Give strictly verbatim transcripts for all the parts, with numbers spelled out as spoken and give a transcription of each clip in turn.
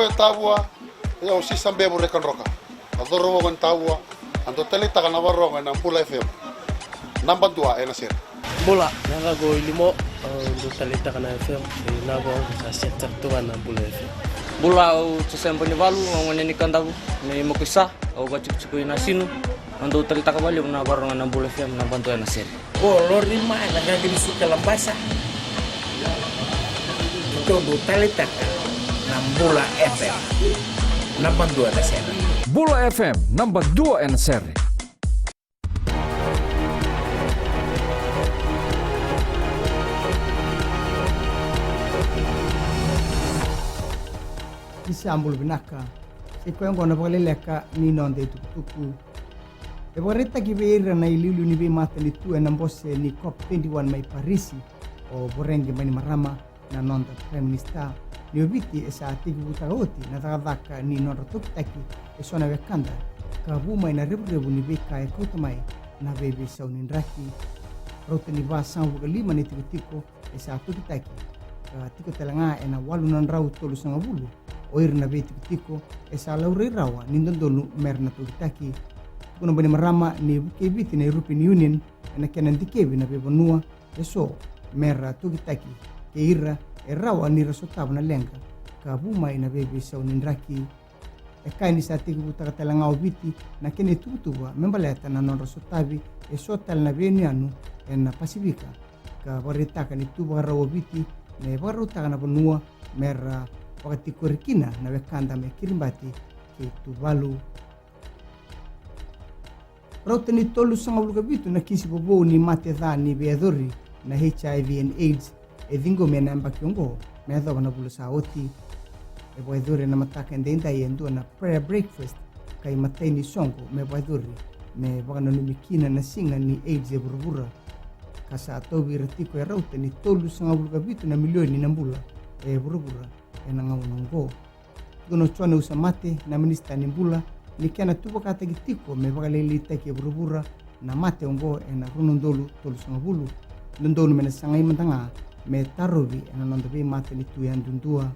E Tavua, e au Sisa Bevu Rekadroka. Na cauravou ni Tavua, a dau taleitaka na varogo ena Bula F M. Naba dua ena sere. Bula, na yacaqu o Ilimo, au dau taleitaka na F M, e na vau sa set sara tu ga na Bula F M. Bula, au Joseba ni Valu, au gone ni Kadavu, me Makuisa, au vatikotiko i Nasinu, au dau taleitaka valevu na varogo ena Bula F M, naba dua ena sere. Ko Lori mai na gagi ni suka Labasa. Tou dau taleitaka na Bula F M. Naba dua na sere. Bula F M, naba dua ena sere. Ni sa bula vinaka. Sa i koya oqo na vakaleleka ni noda itukutuku. E vakaraitaki vei ira na iliuliu ni veimatanitu ena bose ni COP twenty-one mai Parisi, o Voreqe Bainimarama, na noda Prime Minister, ni o Viti e sa tekivutaka oti na cakacaka ni nodra tokitaki e so na wekada, ka vu mai na revurevu ni veika e kauta mai na veiveisau ni draki. Rauta ni vasagavulu ka lima na itikotiko e sa tokitaki, ka tiko tale ga ena walu na drau tolusagavulu o ira na veitikotiko e sa laurai rawa ni dodonu mera na tokitaki. Tukuna Bainimarama ni vukei Viti na European Union ena kena dikevi na veivanua e so mera tokitaki kei ira e rawa ni ra sotava na leqa ka vu mai na veiveisau ni draki. E kaya ni sa tekivutaka tale ga o Viti na kena ituvatuva me baleta na nodra sotavi e so tale na veiyanuyanu ena Pasifika, ka vakaraitaka ni tu vakarau o Viti me vakarautaka na vanua mera vakatikori kina na wekada mai Kiribati kei Tuvalu. Rauta ni tolusagavulu ka vitu na kisi vovou ni mate ca ni veiyacori na H I V and AIDS e ciqomi ena yabaki oqo me yacova na vula sa oti. E vakayacori ena mataka edaidai e dua na prayer breakfast ka imatai ni soqo me vakayacori me vakananumi kina na siga ni AIDS e vuravura. Ka sa tauvi ira tiko e rauta ni tolusagavulu ka vitu na milioni na bula e vuravura ena gauna oqo. Tukuna o Jone Usamate na minisita ni bula ni kena tuvakataki tiko me vakalailaitaki e vuravura na mate oqo ena rua na udolu tolusagavulu. Dodonu me na sagai mada ga me tarovi ena noda veimatanitu yadudua.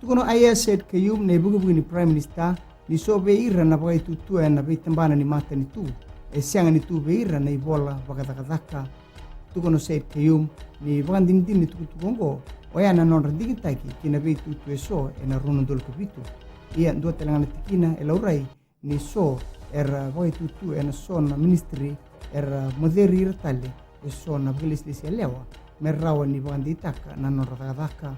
Tukuna o Aiyaz Sayed-Khaiyum na ivukevuke ni Prime Minister ni so vei ira na vakaitutu ena veitabana ni matanitu e sega ni tu vei ira na ivola vakacakacaka. Tukuna o Sayed-Khaiyum ni vakadinadina ni tukutuku oqo oya na nodra digitaki ki na veitutu e so ena rua na udolu ka vitu. Ia dua tale ga na tikina e laurai ni so era vakaitutu ena so na ministry era moceri ira tale e so na vakailesilesi yalewa me rawa ni vakadeitaka na nodra cakacaka.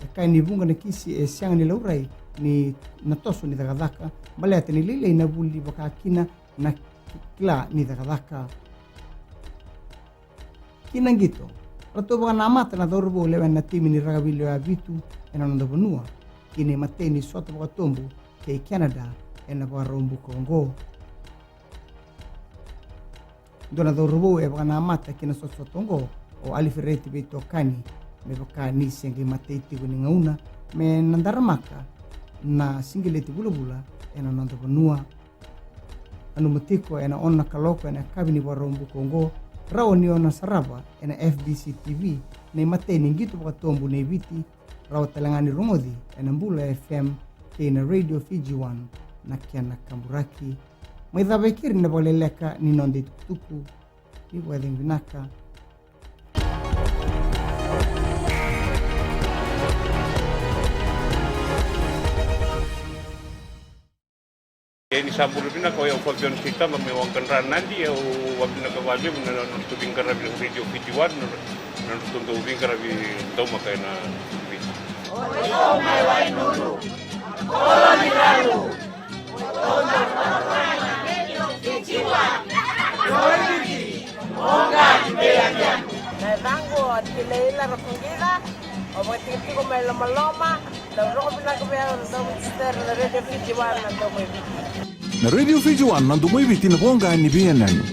E kaya ni vuqa na kisi e sega ni laurai ni na toso ni cakacaka baleta ni lailai na vuli vaka kina na ki-, kila ni cakacaka. Ki na qito, ratou vakanamata na cauravou lewena na timi ni rakavi lewe vitu ena noda vanua ki na imatai ni sota vakatobu kei Canada ena Vakaraubuka oqo. Dua na cauravou e vakanamata ki na sotasota oqo o Alifereti Veitokani, me vaka ni se qai matai tiko ni gauna me na daramaka na siqeleti vulavula ena noda vanua. Nanuma tiko ena ono na kaloko ena yakavi ni Vakaraubuka oqo, rawa ni o na sarava ena F B C T V na imatai ni qito vakatobu nei Viti, rawa tale ga ni rogoci ena Bula F M kei na Radio Fiji One na kena kaburaki. Mai cava e keri na vakaleleka ni noda itukutuku. Ni vakacegu vinaka. E ni sa bula vinaka, o yau Fabian Seitama mai Waqadra, Nadi. Au vakavinavinaka vakalevu na nodratou veiqaravi na Radio Fiji One, na nodratou dau veiqaravi daumaka ena Viti. Na yacaqu o Tilaila Rakuqica, au vakatikotiko mai Lomaloma. Dau rogo vinaka vei au na Domo i Titere, na Radio Fiji One, na Domo i Viti. Na Radio Fiji One, na Domo i Viti, na voqa ni veiyanuyanu.